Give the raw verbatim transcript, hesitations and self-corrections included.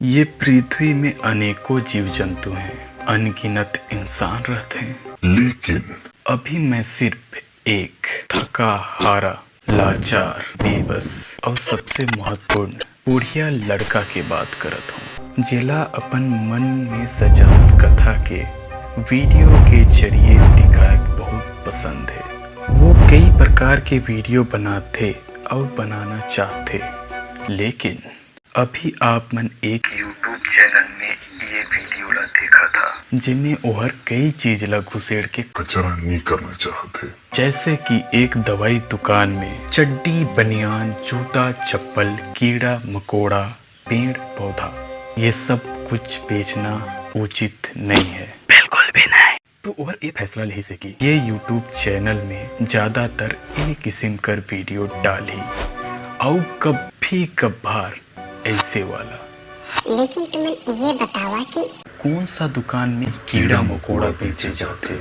ये पृथ्वी में अनेकों जीव जंतु हैं, अनगिनत इंसान रहते हैं, लेकिन अभी मैं सिर्फ एक थका हारा, लाचार, बेबस और सबसे महत्वपूर्ण बुढ़िया लड़का के बात करत हूँ, जेला अपन मन में सजाल कथा के वीडियो के जरिए दिखाए बहुत पसंद है। वो कई प्रकार के वीडियो बनाते और बनाना चाहते, लेकिन अभी आप मन एक YouTube चैनल में ये वीडियो ला देखा था, जेमे ओहर कई चीज ला घुसेड़ के कचरा नहीं करना चाहते। जैसे कि एक दवाई दुकान में चड्डी, बनियान, जूता, चप्पल, कीड़ा मकोड़ा, पेड़ पौधा, ये सब कुछ बेचना उचित नहीं है। बिल्कुल भी नहीं। तो ओहर ए फैसला लेहिस हे कि ये YouTube चैनल में ज्यादातर ए किस्म कर वीडियो डालही, अउ कभी कभार ऐसे वाला। लेकिन तुमन ये बतावा कि कौन सा दुकान में कीड़ा मकोड़ा बेचे जाथे?